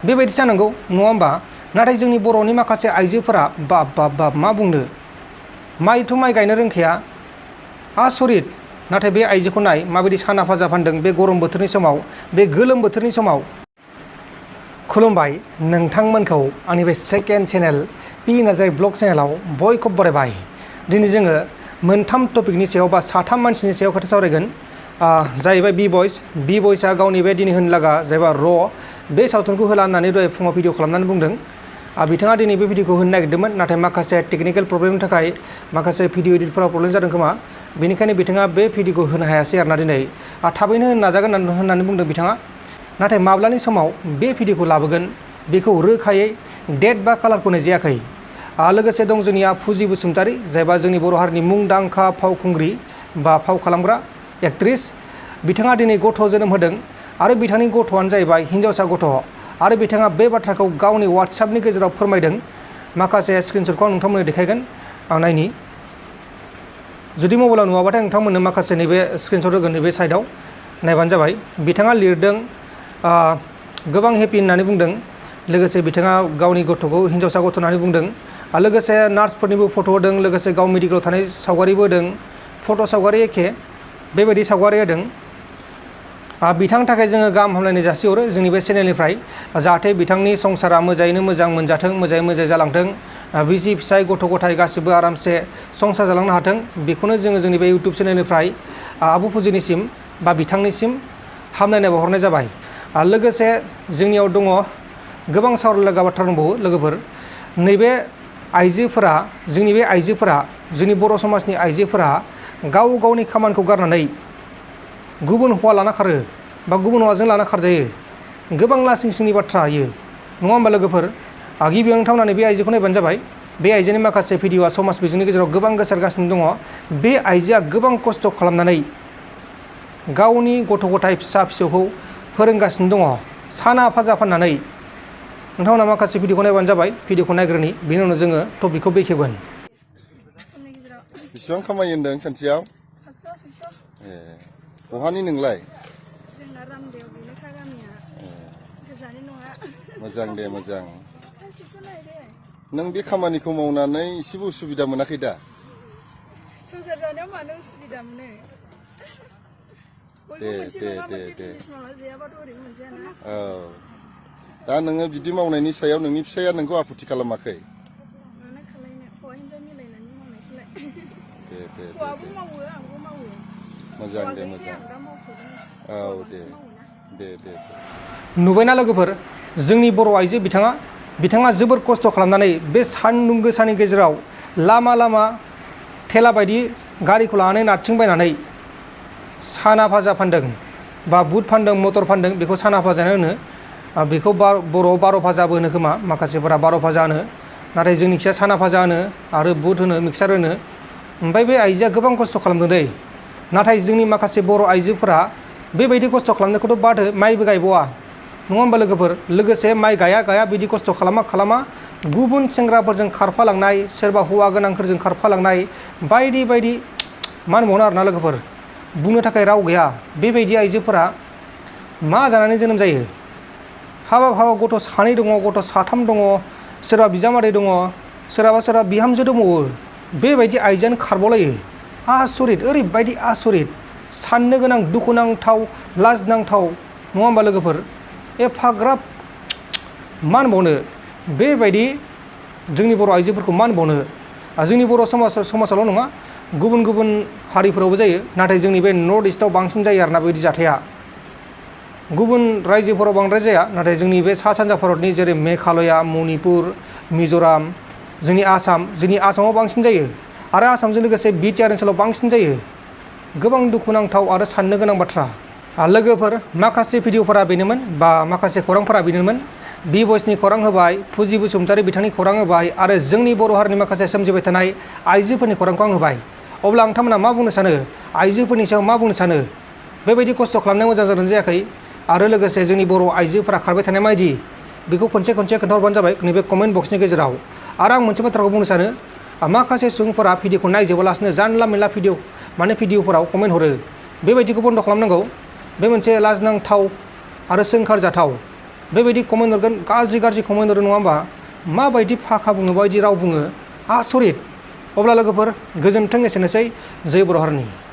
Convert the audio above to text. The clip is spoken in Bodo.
बेबायदि जानांगौ नङा होमबा नाथाय जोंनि बर'नि माखासे आइजोफोरा बाब मा बुंनो माइथ' माइ गायनो रोंखाया आसरित नाथाय बे आइजोखौ नाय माबायदि साना फाजा फानदों बे गरम बोथोरनि समाव बे गोलोम बोथोरनि समाव। खुलुमबाय नोंथांमोनखौ आंनि बे second channel P Narzary blog चेनेलाव बयखौबो बरायबाय। दिनै जोङो मोनथाम टपिकनि सायाव बा साथाम मानसिनि सायाव खोथा सावरायगोन जाहैबाय बि बयसआ गावनि बे दिनै होनो लागा जायबा बे सावथुनखौ होला होननानै दहाय फुङाव भिडिअ खालामनानै बुंदों। बिथाङा दिनै बे भिडिअखौ होनो नागिरदोंमोन नाथाय माखासे टेकनिकेल प्रब्लेमनि थाखाय माखासे भिडिअ एडिटफोराव प्रब्लेम जादों खोमा बेनिखायनो बिथाङा बे भिडिअखौ होनो हायासै आरोना दिनै थाबैनो होनो नाजागोन होननानै बुंदों बिथाङा। नाथाय माब्लानि समाव बे भिडिअखौ लाबोगोन बेखौ रोखायै डेट बा कालारखौ जायाखै। लोगोसे दं जोंनिया फुजि बसुमतारी जायबा जोंनि बर' हारिनि मुंदांखा फावखुंग्रि बा फाव खालामग्रा एक्ट्रिस। बिथाङा दिनै गथ' जोनोम होदों आरो बिथांनि गथ'आनो जाहैबाय हिन्जावसा गथ' आरो बिथाङा बे बाथ्राखौ गावनि वाट्सएपनि गेजेराव फोरमायदों। माखासे स्क्रिनशटखौ आं नोंथांमोननो देखायगोन आं नायनि जुदि मबाइलाव नुवाबाथाय नोंथांमोननो माखासे नैबे स्क्रिनशट होगोन नैबे साइडआव नायबानो जाबाय। बिथाङा लिरदों गोबां हेपि होननानै बुंदों लोगोसे बिथाङा गावनि गथ'खौ हिन्जावसा गथ' होननानै बुंदों लोगोसे नार्सफोरनिबो फट' होदों लोगोसे गाव मेडिकेलाव थानाय सावगारिबो होदों फट' सावगारि एखे बेबायदि सावगारि होदों। बिथांनि थाखाय जोङो गाहाम हामलायनाय जासिहरो जोंनि बे चेनेलनिफ्राय जाहाथे बिथांनि संसारा मोजाङैनो मोजां मोनजाथों मोजाङै मोजां जालांथों बिसि फिसाय गथ' गथाय गासिबो आरामसे संसार जालांनो हाथों बेखौनो जोङो जोंनि बे इउटुब चेनेलनिफ्राय आब' फुजिनिसिम बा बिथांनिसिम हामलायनाय बावहरनाय जाबाय। लोगोसे जोंनियाव दङ गोबां सावरायलायगा बाथ्रा दंबावो लोगोफोर। नैबे आइजोफोरा जोंनि बर' समाजनि आइजोफोरा गाव गावनि खामानिखौ गारनानै गुबुन हौवा लाना खारो बा गुबुन हौवाजों लाना खारजायो गोबां लासिं सिंनि बाथ्रा इयो नङा होमबा लोगोफोर। गिबियाव नोंथांमोना बे आइजोखौ नायबानो जाबाय। बे आइजोनि माखासे भिडिअआ समाज बिजोंनि गेजेराव गोबां गोसारगासिनो दङ। बे आइजोआ गोबां खस्थ' खालामनानै गावनि गथ' गथाय फिसा फिसौखौ फोरोंगासिनो दङ साना फाजा फाननानै। नोंथांमोना माखासे भिडिअखौ नायबानो जाबाय। भिडिअखौ नायग्रोनि बेनि उनाव जोङो टपिकखौ बेखेवगोन। बेसेबां खामायो होनदों सानसेयाव? बहानि नोंलाय? जोंना रामदेव बेनोखा गामिया गोजाननि नङा। मोजां दे मोजां। नों बे खामानिखौ मावनानै एसेबो उसुबिदा मोनाखै दा? संसार जानायाव मानो उसुबिदा मोनो? बयबो मोनसे नङा मोनसे बिजनेस मावना जायाबाथ' ओरैनो मोनजायाना। औ दा नोङो बिदि मावनायनि सायाव नोंनि फिसाया नोंखौ आफुथि खालामाखै? मानो खालायनो हौवा हिनजाव मिलायनानै मावनायखौलाय। दे हौवाबो मावो आंबो मावो। मोजां दे मोजां। औ दे नुबायना लोगोफोर जोंनि बर' आइजो बिथाङा जोबोर खस्थ' खालामनानै बे सान्दुं गोसानि गेजेराव लामा थेला बायदि गारिखौ लानानै नारथिंबायनानै साना भाजा फानदों बा बुट फानदों मटर फानदों बेखौ साना भाजानो होनो। बेखौ बर'आव बार' भाजाबो होनो खोमा माखासेफोरा बार' भाजा होनो नाथाय जोंनिखिया साना भाजा होनो आरो बुट होनो मिक्सार होनो। ओमफ्राय बे आइजोआ गोबां खस्थ' खालामदों दै नाथाय जोंनि माखासे बर' आइजोफोरा बेबायदि खस्थ' खालामनायखौथ' बादो माइबो गायबावा नङा होमबा लोगोफोर। लोगोसे माइ गाया बिदि खस्थ' खालामा गुबुन सेंग्राफोरजों खारफालांनाय सोरबा हौवा गोनांफोरजों खारफालांनाय बायदि मा होनबावनो आरोना लोगोफोर बुंनो थाखाय राव गैया। बेबायदि आइजोफोरा मा जानानै जोनोम जायो? हाबा गथ' सानै दङ गथ' साथाम दङ सोरबा बिजामादै दङ सोरबा बिहामजो दंबावो बेबायदि आइजोआनो खारबावलायो। आसरित ओरैबायदि आसरित साननो गोनां दुखुनांथाव लाजनांथाव नङा होमबा लोगोफोर। एफाग्राब मा होनबावनो बेबायदि जोंनि बर' आइजोफोरखौ मा होनबावनो। जोंनि बर' समाजावल' नङा गुबुन हारिफोरावबो जायो नाथाय जोंनि बे नर्थ इस्टआव बांसिन जायो आरोना बेबायदि जाथाया। गुबुन रायजोफोराव बांद्राय जाया नाथाय जोंनि बे सा सानजा भारतनि जेरै मेघालया मणिपुर मिज'राम जोंनि आसामाव बांसिन जायो आरो आसामजों लोगोसे बिटिआर ओनसोलाव बांसिन जायो। गोबां दुखुनांथाव आरो साननो गोनां बाथ्रा। लोगोफोर माखासे भिडिअफोरा बेनोमोन बा माखासे खौरांफोरा बेनोमोन। बि बयसनि खौरां होबाय फुजि बसुमतारी बिथांनि खौरां होबाय आरो जोंनि बर' हारिनि माखासे सोमजिबाय थानाय आइजोफोरनि खौरांखौ आं होबाय। अब्ला नोंथांमोना मा बुंनो सानो? आइजोफोरनि सायाव मा बुंनो सानो? बेबायदि खस्थ' खालामनाया मोजां जादों जायाखै आरो लोगोसे जोंनि बर' आइजोफोरा खारबाय थानाय मायदि बेखौ खनसे खोन्थाहरबानो जाबाय नैबे कमेन्ट बक्सनि गेजेराव। आरो आं मोनसे बाथ्राखौ बुंनो सानो माखासे सुबुंफोरा भिडिअखौ नायजोबालासिनो जानला मेनला भिडिअफोराव कमेन्ट हरो बेबायदिखौ बन्द' खालामनांगौ। बे मोनसे लाजिनांथाव आरो सोंखारजाथाव बेबायदि कमेन्ट हरगोन गाज्रि गाज्रि कमेन्ट हरो नङा होमबा माबायदि फाखा बुङो माबायदि राव बुङो आसरित अब्ला लोगोफोर गोजोन्थों एसेनोसै जय बर' हारिनि